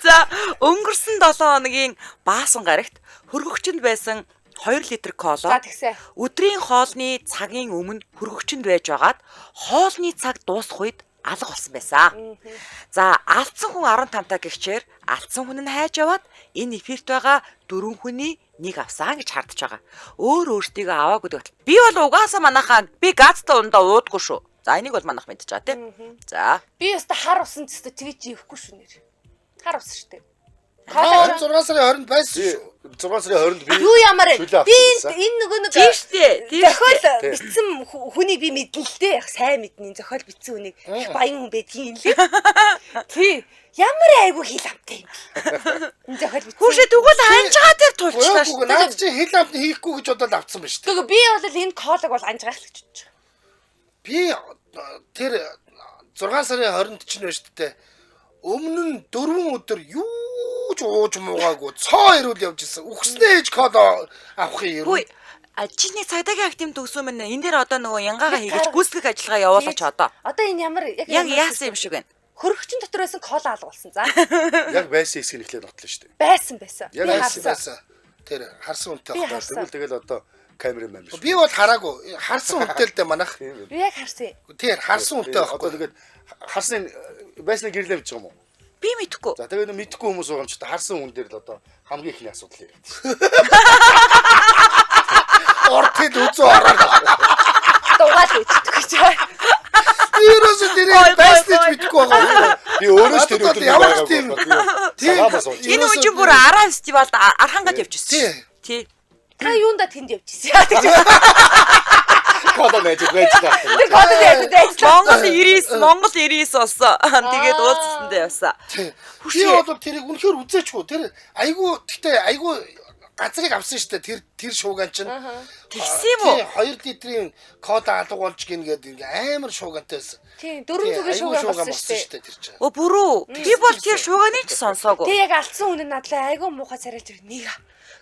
За өнгөрсөн 7 хоногийн баасан гарагт хөргөгчөнд байсан 2 литр кола За тэгсэ. өдрийн хоолны цагийн өмнө хөргөгчөнд байж байгаад хоолны цаг дуусах үед алга болсон байсан. За алдсан хүн 15 та гихчээр алдсан хүн нь хайж яваад энэ эфирт байгаа дөрвөн хүний нэг авсан гэж хардж байгаа. Өөр өөртөө аваагүй гэдэг. Би бол угаасаа манайхаа би газтай ундаа уудгүй шүү. За энийг бол манайх мэдчихэж байгаа тийм. За Би өстө хар усан зүстэ тэгж ихгүй шүү нэр. Хар ус шүү дээ. 26 сарын 20-нд байсан Би шүү. 6 сарын 20-нд би Юу ямар чөлөө би авсан энэ энэ нөгөө нэг тийм штэ. Тийм зохиол штэ. бичсэн хүнийг би мэднэ л дээ. Яг сайн мэднэ. Энэ Зохиол бичсэн хүнийг их баян хүн байдгийн юм лээ. Тий. Ямар айгүй хил амтай юм бэ? Энэ зохиол бичсэн. Хүүшээ тэгвэл анжгаа дээр тулчлаа Үгүй штэ. наад чи хил амт хийхгүй гэж бодоод авцсан ба шүү дээ. Тэгвэл би бол энэ колог бол анжгаах л гэж бодож байгаа. Би тэр 6 сарын 20-нд чинь байна шүү дээ. Өмнө нь 4 өдөр юу ч ууж муугаагүй цоо ирүүл явж исэн. Үхснээ ээж код авахын Хүй ирүүл. а чиний цагдаагийн актив төгсөн мэн энэ дээр одоо нөгөө янгаагаа хийгэж гүйцэтгэх ажиллагаа явуулаач одоо. Одоо энэ ямар яг Яг яасан юм шиг байна. Хөрөгчн дотор байсан кола алга болсон. За. Яг байсан хэсгийг эхлээд нотлоо шүү дээ. Байсан байсан. Яг Би байсан, харсан. Байсан. Тэр харсан үнтэй Би байхгүй. харсан. Тэгвэл тэгэл одоо камерамен биш. Би бол хараагүй. Харсан үнтэй л дээ манах. Би яг харсан. Тэр харсан үнтэй Одоо байхгүй. тэгээд харсан байсны гэрлээ мэдчих юм уу? Би мэдэхгүй. За тэгээд мэдхгүй хүмүүс байгаа юм чи харсан хүн дээр л одоо хамгийн ихний асуудал яригдчих. Урт хэд үзүү ороод. Дугаал ичдэг гэж. Ерөөсөө тэр Гой, гой, байсныг гой. мэдэхгүй байгаа. Би өөрөө ч тэр Надад өдөр ямар ч тийм- тийм цагаамаас болж. Энэ үн чинь бүр араа фестивалд архангад явчихсан. Тий. Тий. Та юунда тэнд явж ирсэн. Яа гэж. Кола найж байж байгаа. Тэр кола найж байж. Монгол 99, Монгол 99 болсон. Тэгээд уулзсандаа явсан. Би бол тэрийг үнэхээр үзээчгүй. Тэр айгүй гэхдээ айгүй газрыг авсан шүү дээ. Тэр тэр шууган чинь. Тэгсэн юм уу? Тий, 2 литрийн кола алга болж гин гэдэг ингээ амар шуугантай байсан. Тийм, дөрвөн зүгийн шууган болсон шүү дээ. тэр чинь. Өө бүрүү. Би бол тэр шууганыг ч сонсоогүй. Тэг яг алдсан хүн нь надлаа айгүй муухай царайлж ирэх нэг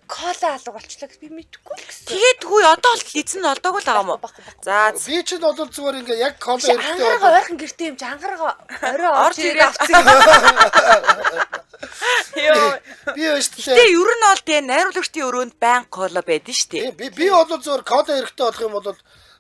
кола алга болчлоо гэж би мэдэхгүй л гэсэн. Тэгээд хүй одоо бол эзэн нь олдоогүй л байгаа юм уу? Баггүй, баггүй. За Би чинь бол зүгээр ингээ яг кола хэрэгтэй Ангарага бол ойрхон гэртээ юм чи ангарага орой Орж орж ирээ ирээд авсан юм. ёо. би байна шүү Гэтэ дээ. ер нь бол тэ найруулагчдын өрөөнд байн кола байдэн шүү дээ. Тийм, би би бол зүгээр кола хэрэгтэй болох юм бол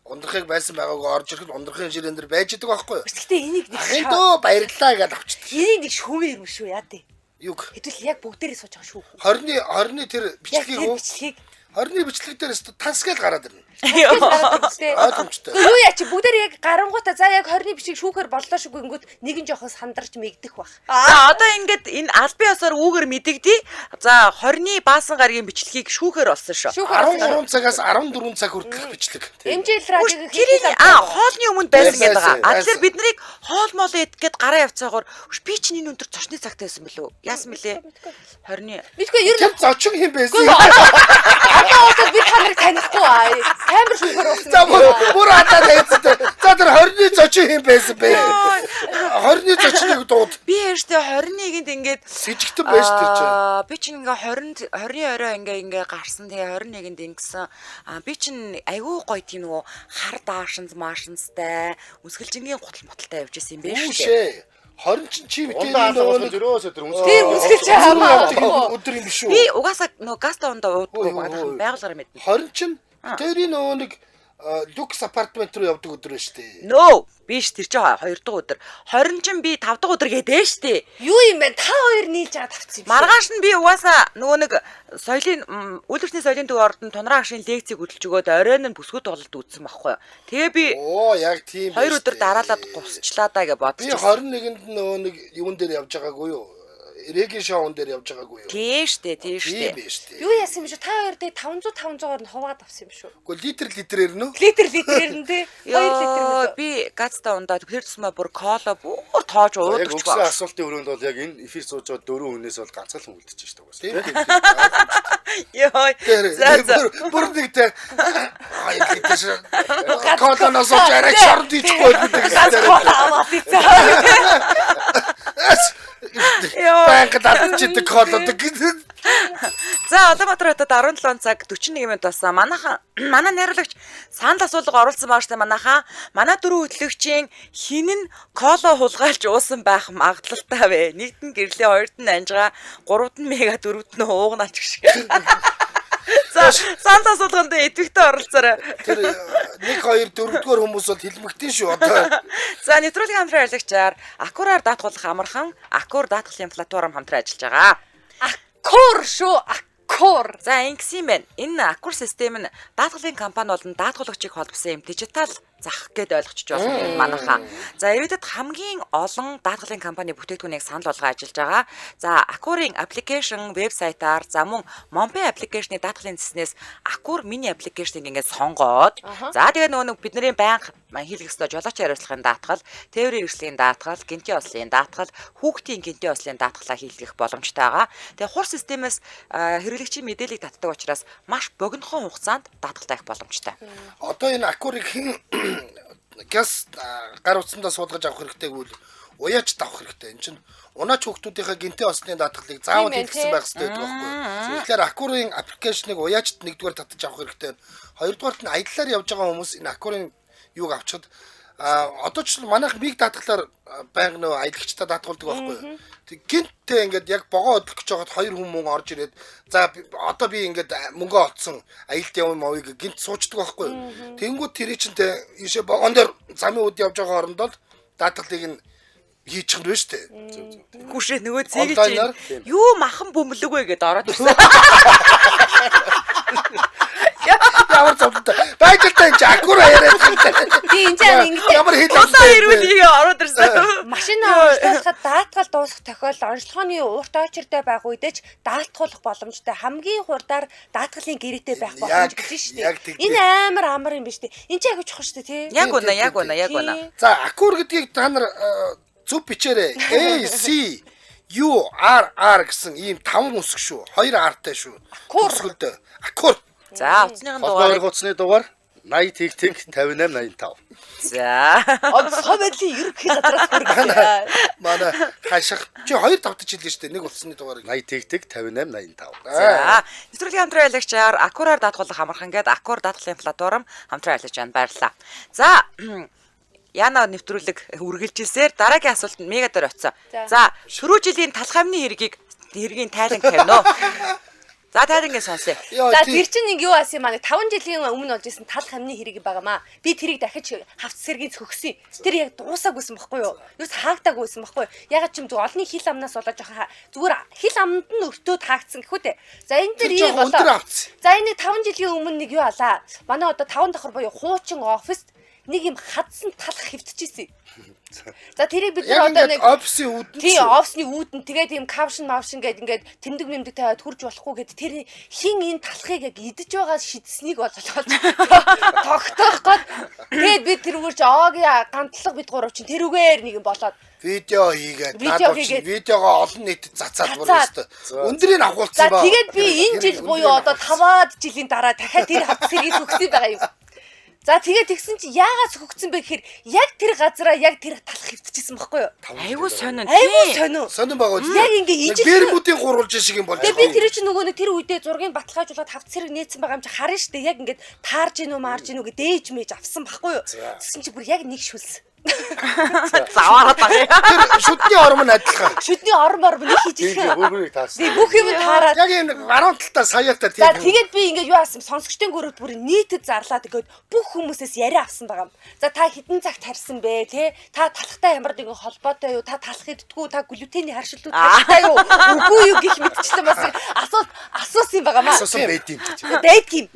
ундрахыг байсан байгаагүй орж ирэхэд ундрахын ширээн дээр байж идэг байхгүй юу? Гэтэ энийг нэг Ахын дөө баярлалаа гэдээ авчдаг. энийг нэг шүүмээр юм шүү яа тий. Юг Хэдүүл яг бүгдээрээ сууж байгаа шүү. 20-ны 20-ны тэр Яг бичлэгийг тэр үү? бичлэгийг 20-ны бичлэг дээр өстө тасгээл гараад ирнэ. Ойлгомжтой. Ойлгомжтой. Юу яа чи бүгдээр яг гарангуудаа за яг 20-ны бичиг шүүхээр боллоо шүг гингүүт нэг нь жоохон сандарч мэгдэх бах. За одоо ингээд энэ албан ёсоор үүгээр мэдэгдээ. За 20-ны баасан гарагийн бичлэгийг шүүхээр болсон шүү. Шүүхээр 13 цагаас 14 цаг хүртэлх бичлэг. MJL радиогийн Тэрийг хоолны өмнө байсан гэдэг байгаа. А Байсан. тэгэхээр бид нарыг хоол моолоо идэх гээд гараа явцаагоор би чинь энэ өндөр зочны цагтай байсан бэлүү? Яасан бэлээ? 20-ны Мэдгүй ер нь Тэр зочин хэм байсан. одоо одоо би та нарыг танихгүй аа. Амар шүүхээр болсон. За бүр хатаа тавьцтай. За тэр 20-ны зочин хэм байсан бэ? 20-ны зочныг дууд. би ярьжтэй 21-нд ингээд Сэжигтэн байж тэр чинь. Би чинь ингээ 20 20-ны орой ингээ гарсан. Тэгээ 21-нд ингэсэн. Би чинь айгүй гоё тийм нөгөө хар даашинз маашинзтай үнсгэлжингийн гутал моталтай явж исэн юм байна шүү дээ. Үүшээ. 20 чинь чи битээ Ундаа нөгөө алга нэг ерөөсөө тэр үнсгэл. Тийм үнсгэлж хамаа. өдөр юм биш үү? Би угаасаа нөгөө гаста ундаа уудгүй Ой, ой, багадхан ой. байгуулгаар мэднэ. 20 чинь тэрийн нөгөө нэг люкс апартмент руу явдаг өдөр байна шүү дээ. Нөө биш тэр чинь 2 дахь өдөр. 20 чинь би 5 дахь өдөр гэдэг шүү дээ. Юу юм бэ? Та хоёр нийлж байгаа тавцсан юм. Маргааш нь би угаасаа нөгөө нэг соёлын үйлдвэрчний соёлын төв ордон тунраа агшийн лекцийг хөдөлж өгөөд оройн нь бүсгүй тоглолт үзсэн байхгүй юу. Тэгээ би Оо яг тийм хоёр байна өдөр шүү дээ. дараалаад гусчлаа даа гэж Би бодчих. 21-нд нөгөө нэг юун дээр явж байгаагүй юу? Реги шоун дээр явж байгаагүй юу? Тийм штэ, тийм Тийм штэ. байна шүү дээ. Юу яасан юм шүү? Та хоёр дээр 500 500-аар нь хуваад авсан юм шүү. Гэхдээ литр литрээр нөө. Литр литрээр нь тий. 2 литр Йоо мөлөө. би газта ундаа тэр тусмаа бүр кола бүр тоож Яг уудагч өгсөн баг. асуултын өрөөнд бол яг энэ эфир сууж байгаа дөрвөн хүнээс бол ганцхан л хүн үлдчихэж шүү дээ угаасаа. Тийм тийм. Йоо. Тэр За за. бүр нэг тэ хоёр литр колоноос арай шорд ичихгүй гэдэг. Ганц кола аваад ийцээ. Йоо. Банк дадчихдаг колодог гэдэг. За Улаанбаатар хотод 17 цаг 41 минут болсон. Манайхан манай найруулагч санал асуулга оруулсан байгаа штэ манайхан. Манай дөрвөн хөтлөгчийн хин нь кола хулгайлж уусан байх магадлалтай вэ? Нэгд нь гэрлээ, хоёрт нь анжгаа, гуравт нь мега, дөрөвт нь уугнаач гэх шиг. За санал асуулганд идэвхтэй оролцоорой. Тэр 1 2 4-р хүмүүс бол хэлмэгтэн шүү одоо. За нэвтрүүлгийн хамтран ажиллагчаар Акураар даатгуулах амархан Акур даатгалын платформ хамтран ажиллаж байгаа. Акур шүү. Акур. За ингэсэн юм байна. Энэ Акур систем нь даатгалын компани болон даатгуулагчийг холбосон юм дижитал зах гэд ойлгочих болно юм манайхаа. За ирээдүйд хамгийн олон даатгалын компани бүтээгдэхүүнийг санал болгон ажиллаж байгаа. За Акурын аппликейшн вебсайтаар за мөн Monpay аппликейшны даатгалын цэснээс Акур мини аппликейшнийг ингээд сонгоод за тэгээ нөгөө нэг бидний байнга хийлгэх ёстой жолооч хариуцлагын даатгал, тээврийн хэрэгслийн даатгал, гинтийн ослын даатгал, хүүхдийн гинтийн ослын даатгалаа хийлгэх боломжтой байгаа. Тэгээ хур системээс хэрэглэгчийн мэдээллийг татдаг учраас маш богинохон хугацаанд даатгалтай их боломжтой. Одоо энэ Акурыг хэн газ гар утсандаа суулгаж авах хэрэгтэй гэвэл уяач давах хэрэгтэй. Энд чинь унаач хүүхдүүдийнхээ гинтийн ослын даатгалыг заавал Тийм ээ, хийлгэсэн тий. байх хэрэгтэй гэдэг байхгүй юу? Тэгэхээр Акурын аппликейшнийг уяачд нэгдүгээр татаж авах хэрэгтэй. Хоёрдугаарт нь аяллаар явж байгаа хүмүүс энэ Акурын юуг авчихад одоо ч манайх миг даатгалаар байнга нөө аялагчдаа даатгуулдаг байхгүй юу? Тэг гинтээ ингээд яг богоо хөдлөх гэж байхад хоёр хүн мөнгө орж ирээд за одоо би ингээд мөнгө олцсон аялд явсан мовыг гинт суучдаг байхгүй юу? Тэнгүүд тэрий чинь тэ ийшээ богоон дээр замын үд явж байгаа хоорондоо л даатгалыг нь хийчих нь шүү дээ. Зөв зөв. Гүшээ нөгөө зэгэлж Онлайнаар? юу махан бөмбөлөг вэ гэдээ ороод ирсэн. Ямар зовлонтой. Байж л та энэ Акура яриад байгаа юм. Би энэ чинь ингэдэг. Ямар хэл Улаан ирүүл ийгээ ороод ирсэн. Машина онцлоход даатгал дуусах тохиолдол онцлогооны урт очиртай байх үедээ ч даатгуулах боломжтой. Хамгийн хурдаар даатгалын гэрээтэй байх боломж Яг, гэж шүү яг дээ. тэгдэг. Энэ амар амар юм биш үү? Энэ чинь агуу чухал шүү дээ, тий? Яг үнэ, яг үнэ, яг үнэ. За, Акур гэдгийг та нар зөв бичээрэй. A C U R R гэсэн ийм таван үсэг шүү. Хоёр R-тай шүү. Акур. Төгсгөлдөө. Акур. За, утасныхын Холбоо дугаарыг орох утасны дугаар 80 тэг тэг 58 85. за. Онцгой байдлын ерөнхий газраас хүргэлээ. Манай хаших чи хоёр давтаж хэлсэн шүү дээ. Нэг утасны дугаарыг. 80 тэг тэг 58 85. За, нэвтрүүлгийн хамтран ажиллагчаар Акураар даатгуулах амархан гээд Акур даатгалын платформ хамтран ажиллаж байна. Баярлалаа. За, Яна нэвтрүүлэг үргэлжилсээр дараагийн асуултанд мега дээр очсон. За. За, түрүү жилийн талх амны хэргийг хэргийн тайлан тавина уу? За таад ингэ сонсъё. Йоо, За тий. тэр чинь нэг юу асан юм аа нэг 5 жилийн өмнө болж исэн талх амны хэрэг байгаамаа. Би тэрийг дахиж хавц сэргийн цөгсөн. Тэр яг дуусаагүйсэн байхгүй юу? Юус хаагдаагүйсэн байхгүй юу? Ягаад ч юм зүг олонний хил амнаас болоод жоохон зүгээр хил аманд нь өртөөд хаагдсан гэхүү те. За энэ Тэр дээр ийм жоохон өндөр болоо. авцсан. За энэ 5 жилийн өмнө нэг юу алаа. Манай одоо 5 давхар буюу хуучин оффист нэг юм хадсан талх хөвтөжсэн. За тэрийг бид Яг нар одоо ингээд нэг офисын үүдэн Тийм шүү. офсны үүдэн тэгээд ийм капшн мавшн гээд ингээд тэмдэг мэмдэг тавиад хурж болохгүй гээд тэр хин энэ талхыг яг идэж байгаа шидсэнийг бол тогтоох гээд тэгээд би тэрүүгээр чи оогийн гантлаг бид гурав чинь тэрүүгээр нэг юм болоод Видео хийгээд Видео наад чинь хийгээд. видеогоо олон нийтэд зацаад бүр Зацаад. өстө. Өндрийг авахулсан за ба. тэгээд би энэ жил буюу одоо 5-аад жилийн дараа дахиад тэр хавц сэргийг өгсөн байгаа юм. За тэгээд тэгсэн чи яагаад цөхөгдсөн бэ гэхээр яг тэр газараа яг тэр талх хөвтчихсэн байхгүй юу? Айгуу сонин. Айгуу тий. сонио. Сонин байгаа үст. Яг ингээ ижил- Бермүүдийн гурвалжин шиг юм болж Тэгээ би тэр чинь нөгөө нэг тэр үедээ зургийг баталгаажуулаад хавц зэрэг нээсэн байгаа юм чи харна штэ яг ингээд таарж гин үү маарж гин үү гэ дээж мэж авсан байхгүй юу тэгсэн чи бүр яг нэг шүлс Заваараад байгаа юм. Тэр шүдний ором нь адилхан. шүдний орон ором нэг Тийм хийжлэх бүр бүрийг таарсан. тэгээ бүх юм таарад Яг юм баруун талдаа саяатай За тийм. тэгээд би ингээд юу аасан сонсогчдын гүрүүд бүр нийтэд зарлаад өгөөд бүх хүмүүсээс яриа авсан байгаа юм. За та хэдэн цагт харсан бэ те? Та талхтай ямар нэгэн холбоотой юу? Та талх иддгүү? Та глютений харшилтууд харшилтай юу? Үгүй юу гэх мэтчлэн бас асуулт асуусан юм байгаа маа. Асуусан байд юм гэж. Байт юм.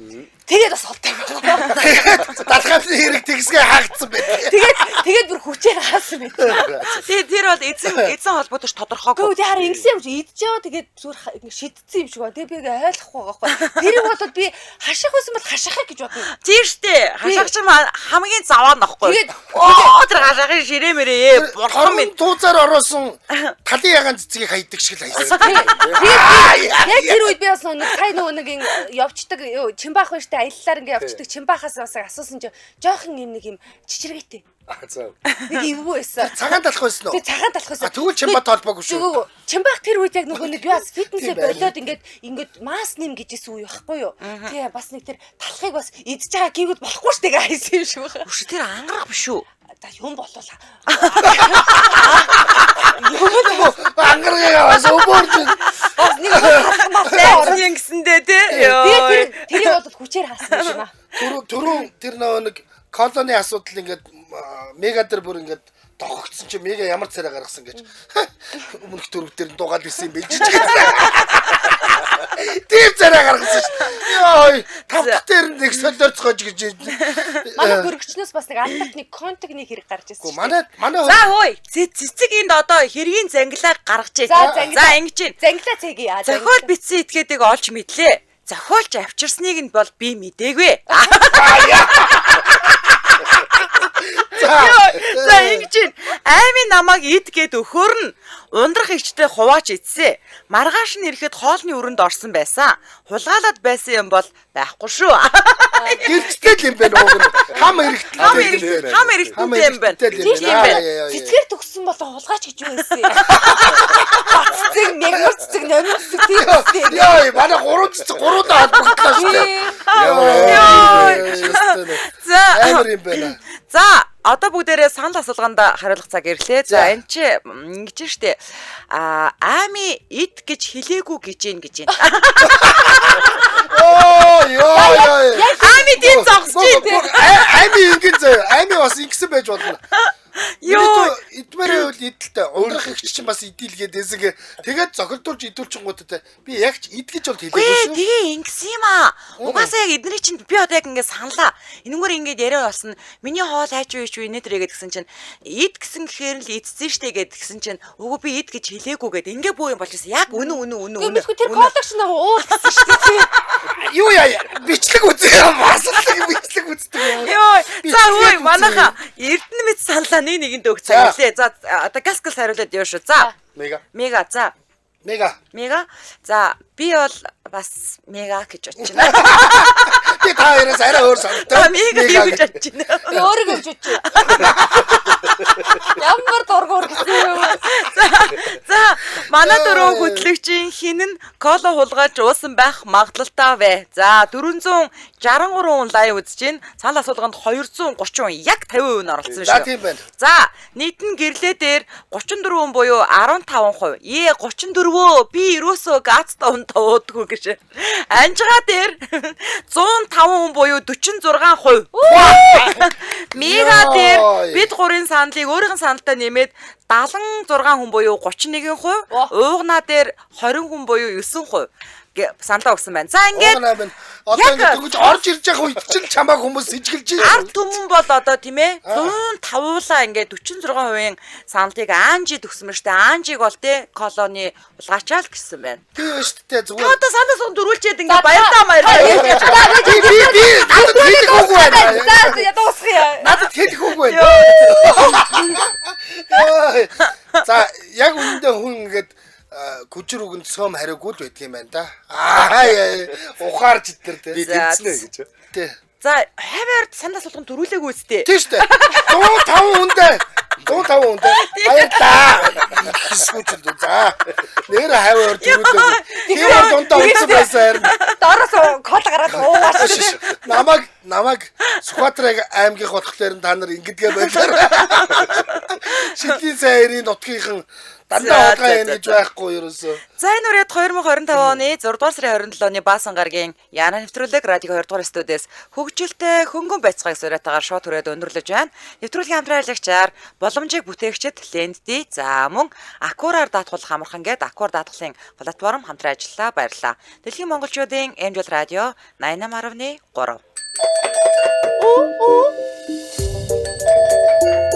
Тэгээд бас холтой. Тэгээд далхааны хэрэг тэгсгээ хаагдсан байт. Тэгээд тэгээд бүр хүчээр хаасан байт. Тэгээ тэр бол эзэн эзэн холбоотой ш тодорхойгүй. Гэхдээ тий харин ингэсэн юм чи идэж яваа тэгээд зүгээр ингэ шидсэн юм шиг байна. Тэгээд би ингээ ойлгохгүй байгаа байхгүй. Тэрийг болоод би хашаах байсан бол хашаахаа гэж бодно. Тийм штэ. Хашаах чинь хамгийн заваа нөхгүй. Тэгээд- Оо тэр хашаахын ширээ мэрээ. Бурхан минь. Торон туузаар ороосон талын ягаан цэцгийг хайдаг шиг л хайсан. Тэгээд яг тэр үед би бас нэг сая нөгөө нэг ин явцдаг юу Чимбаах байна штэ аяллаар ингээ явцдаг Чимбаахаас бас асуусан чи жоохон юм нэг юм чичиргээтэй. За. Нэг эвгүй байсан. Цагаан талах байсан уу? Тэгээ цагаан талах байсан. А, тэгвэл Чимбат холбоогүй шүү. Тэгвэл Чимбах тэр үед яг нөгөө нэг юу ас фитнесээ Тийм байна. болоод ингээд ингээд масс нэм гэжсэн үе байхгүй юу? Тэгээ бас нэг тэр талхыг бас идэж байгаа гингүүд болохгүй штэ гээ хайсан юм шиг байна. Үш тэр ангарах биш үү? За юм болвол Ангаргаа бас өмөрж. бас нэг талх малтай орсон. Ингэсэндээ тий. Тэгээ тэр тэрийг бол хүчээр хаасан юм аа. Түрүү түрүү тэр нөгөө нэг колони асуудал ингээд мега дээр бүр ингээд тохогдсон чи мега ямар царай гаргасан гэж өмнөх дөрөв дээр нь дугаал исэн юм бэ жижиг. Тийм царай гаргасан ш. Йой, тав дахь дээр нь нэг солиорцгоож гэж. Манай хөргөчнөөс бас нэг алдарт нэг контагны хэрэг гарч ирсэн. Гүү манай манай За хөөе. Цэцэг энд одоо хэргийн зангилаа гаргажээ. За, зангилаа. За ингэж чинь. Зангилаа цэги яа. Зохиол бичсэн этгээдийг олж мэдлээ. Зохиолч авчирсныг нь бол би мдээгүй. За ингэж чинь. Аймын намайг ид гэд өхөр нь ундрах эгчтэй хуваач идсэ. Маргааш нь ирэхэд хоолны өрөнд орсон байсан. Хулгаалаад байсан юм бол байхгүй шүү. гэрчтэй л юм байна уг нь. Хам Хам эргэтэл. эрэгтэй хам эрэгтэй юм байна. Эрэгтэй л Тийм юм байна. байна. Цэцгээр төгссөн болон хулгайч гэж юу байсан юм. Бат цэцэг, мягмар цэцэг, номин цэцэг тийм үстэй. Йой, манай гурван цэцэг гурван холбогдлоо шүү дээ. Йой. Йой. За Амар юм байна. За одоо бүгдээрээ санал асуулганд хариулах цаг ирлээ. За За. энэ чи ингэж штэ. А ами ид гэж хэлээгүй гэж ийн гэж юм. Оо, ёо ёо. Ами дийн зогсож ийн. Ами ингэж заяа. Ами бас ингэсэн байж болно. Йоо. Идмээрээ бол идэлтэй. Ундрах ихч чинь бас идэлгээд эсэг. Тэгээд зохилдуулж идүүлчингуудтай би яг ч ид гэж бол Гүй хэлээгүй шүү. тэгээ ингэсэн юм аа. Угаасаа яг эдний чинь би одоо яг ингэ саналаа. Энэгээр ингээд яриа болсон. Миний хоол хайч юу ич юу инээ тэрэ гэдгсэн чинь ид гэсэн гэхээр л идсэн штэ гэдгсэн чинь үгүй би ид гэж хэлээгүй гэд ингээ бөө юм болж ирсэн. Яг үнэн үнэн үнэн Үгүй үнэн. мэдгүй тэр коллекшн нэг уул гэсэн шүү дээ. Юу яа бичлэг үзээ бас л бичлэг үздэг юм. Йоо. Би За хөөе бичлэг манайха Эрдэнэ мэд саналаа нэг нэгэнд өг цаг ирлээ. За одоо гаскал хариулаад яваа шүү. За. Мега. Мега за. Мега. Мега. За би бол бас мега гэж бодож байна. Би та хоёроос арай өөр саналтай. За мега гэж бодож байна. Би өөрийгөө өгч бодчих. Ямар дургуур гэсэн юм. За манай дөрөв хөтлөгчийн хин нь кола хулгайлж уусан байх магадлалтай вэ. За 463 хүн лайв үзэж байна. Санал асуулганд 230 хүн яг 50% нь оролцсон За шүү. тийм байна. За нийт нь гэрлээ дээр 34 хүн буюу 15%. Ээ 34-өө би ерөөсөө газтай унтаа уудгүй гэж гэж. Анжгаа дээр 105 хүн буюу 46%. Мига дээр бид гурын саналыг өөрийнх нь саналтай нэмээд 76 хүн буюу 31%, уугнаа дээр 20 хүн буюу 9% саналаа өгсөн байна. За ингээд Уугнаа минь одоо Яг- ингэ дөнгөж орж ирж байгаа үед чинь чамааг хүмүүс ижгэлж байна. ард түмэн бол одоо тийм ээ 105-уулаа ингээд 46%-ийн саналыг Анжид өгсөн ба штэ. Анжиг бол тий колони улгаачаал гэсэн байна. Тийм шүү дээ Та зүгээр. одоо санаа сон дөрүүлчээд ингээд баяртаа баяртаа. Би би би надад хэлэх үг байна. За за дуусгая. Надад хэлэх үг байна. Йой. За яг үүндээ хүн ингээд гүжир үгэнд сөөм хариугүй л байдаг юм байна да. Аа яа, ухаарч идэр Би тэ. За. тэмцнэ гэж. Тэ. За хавьяар санаа суулган дөрүүлээгүй үстэй. Тийм шүү дээ. 105 хүндээ 105 хүндээ баярлаа. Хэсгүүч л дээ. За. Нэр хавь орж ирүүлээ. Тийм бол дундаа унтсан байсан харин. Доороос кол гараад уугаа шүү дээ. Намайг Сүхбаатар аймгийнх болохоор нь та нар ингэдгээ байлаа. Шидлийн сайрын нутгийнхан дандаа За, хулгай за, яана за, гэж за. байхгүй ерөөсөө. За энэ үрээд 2025 оны 6 дугаар сарын 27-ны Баасан гарагийн Яна нэвтрүүлэг радио 2 дугаар студиэс хөгжилтэй хөнгөн байцгааг суриатаагаар шууд хүрээд өндөрлөж байна. Нэвтрүүлгийн хамтран ажиллагчаар боломжийг бүтээгчид Лендди за мөн Акураар даатгуулах амархан гээд Акур даатгалын платформ хамтран ажиллалаа баярлалаа. Дэлхийн монголчуудын MJL радио 88.3. Үу үу.